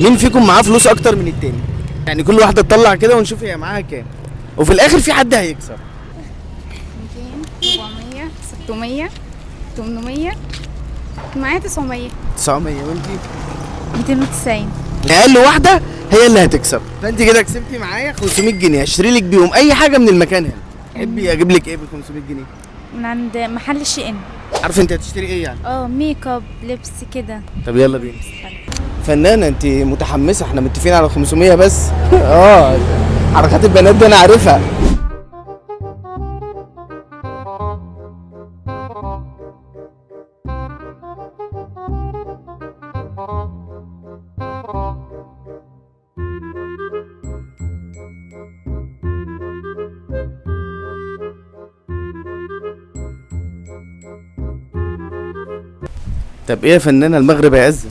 مين فيكم معاه فلوس اكتر من التاني؟ يعني كل واحدة تطلع كده ونشوف هي معاها كام، وفي الاخر في حد هيكسب. 200، 400، 600، 800، معايا 900. 900، وانتي؟ 290. اقل واحدة هي اللي هتكسب. فانت كده كسبتي معايا 500 جنيه، هشتري لك بيهم اي حاجة من المكان هنا. تحبي اجيب لك ايه بال 500 جنيه؟ من عند محل SHEIN. عارفه انت هتشتري ايه يعني؟ اه، make up، لبس كده. طب يلا بينا. فنانة انت متحمسه، احنا متفقين على 500 بس. اه، حركات البنات دي انا عارفها. طب ايه يا فنانه، المغرب هيأذن.